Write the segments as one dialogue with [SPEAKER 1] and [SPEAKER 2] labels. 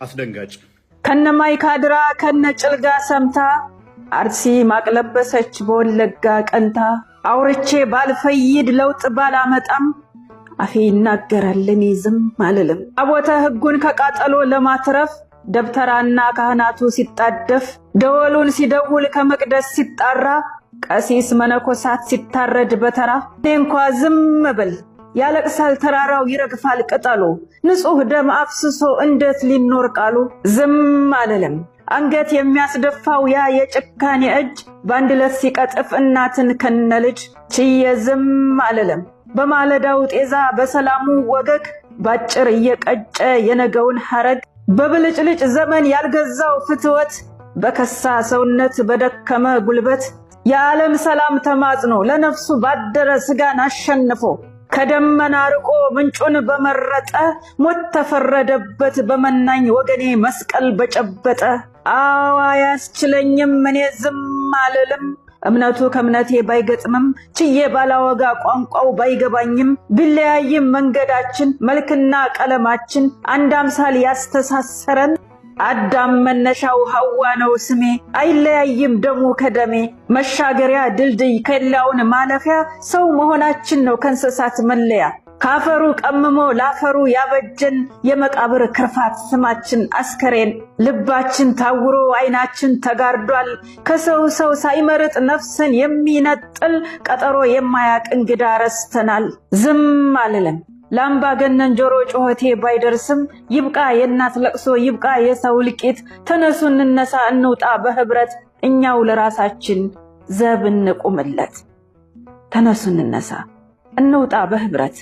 [SPEAKER 1] አስደንጋጭ።
[SPEAKER 2] ከነማይካድራ ከነ ጭልጋ ሰምታ አርሲ ማቅለበሰች በወለጋ ቀንታ። አውርቼ ባልፈይድ ለውጥ ባላመጣም አፌ ይናገራል እኔ ዝም አልልም። ታቦተ ሕጉን ከቃጠሎ ለማትረፍ ደብተራና ካህናቱ ሲጣደፍ፣ ደወሉን ሲደውል ከመቅደስ ሲጣራ፣ ቀሲስ መነኮሳት ሲታረድ በተራ፣ እኔ እንኳ ዝም ብል ያለቅሳል ተራራው ይረግፋል ቅጠሉ። ንጹሕ ደም አፍስሶ እንዴት ሊኖር ቃሉ? ዝም አልልም። አንገት የሚያስደፋው ያ የጭካኔ እጅ በአንድ ዕለት ሲቀጥፍ እናትን ከነልጅ፣ ችዬ ዝም አልልም። በማለዳው ጤዛ በሰላሙ ወገግ ባጭር እየቀጨ የነገውን ሐረግ፣ በብልጭልጭ ዘመን ያልገዛው ፍትወት፣ በከሳ ሰውነት በደከመ ጉልበት፣ የዓለም ሰላም ተማጽኖ ለነፍሱ ባደረ ስጋን አሸንፎ፣ ከደመና ርቆ ምንጩን በመረጠ፣ ሞት ተፈረደበት በመናኝ ወገኔ መስቀል በጨበጠ። አዋ አያስችለኝም እኔ ዝም አልልም። እምነቱ ከእምነቴ ባይገጥምም፣ ችዬ ባላወጋ ቋንቋው ባይገባኝም፣ ቢለያይም መንገዳችን መልክና ቀለማችን፣ አንድ አምሳል ያስተሳሰረን አዳም መነሻው ሐዋ ነው ስሜ፣ አይለያይም ደሙ ከደሜ። መሻገሪያ ድልድይ ኬላውን ማለፊያ ሰው መሆናችን ነው ከእንስሳት መለያ። ካፈሩ ቀምሞ ላፈሩ ያበጀን የመቃብር ክርፋት ስማችን አስከሬን። ልባችን ታውሮ አይናችን ተጋርዷል፣ ከሰው ሰው ሳይመርጥ ነፍስን የሚነጥል ቀጠሮ የማያቅ እንግዳ ረስተናል። ዝም አልልም። ለአምባገነን ጆሮ ጩኸቴ ባይደርስም፣ ይብቃ የእናት ለቅሶ፣ ይብቃ የሰው እልቂት። ተነሱ እንነሳ እንውጣ በህብረት፣ እኛው ለራሳችን ዘብ እንቁምለት። ተነሱ እንነሳ እንውጣ በህብረት፣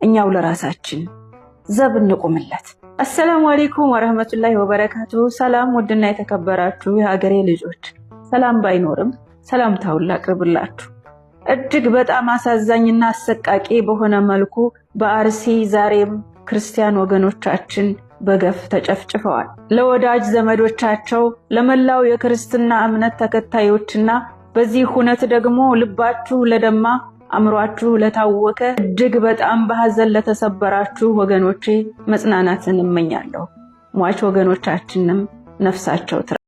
[SPEAKER 2] እኛው ለራሳችን ዘብ እንቁምለት። አሰላሙ አሌይኩም ወረህመቱላሂ ወበረካቱ። ሰላም ውድና የተከበራችሁ የሀገሬ ልጆች፣ ሰላም ባይኖርም ሰላምታውን ላቅርብላችሁ። እጅግ በጣም አሳዛኝና አሰቃቂ በሆነ መልኩ በአርሲ ዛሬም ክርስቲያን ወገኖቻችን በገፍ ተጨፍጭፈዋል። ለወዳጅ ዘመዶቻቸው፣ ለመላው የክርስትና እምነት ተከታዮችና በዚህ ሁነት ደግሞ ልባችሁ ለደማ፣ አእምሯችሁ ለታወከ፣ እጅግ በጣም በሐዘን ለተሰበራችሁ ወገኖቼ መጽናናትን እመኛለሁ። ሟች ወገኖቻችንም ነፍሳቸው ትረፍ።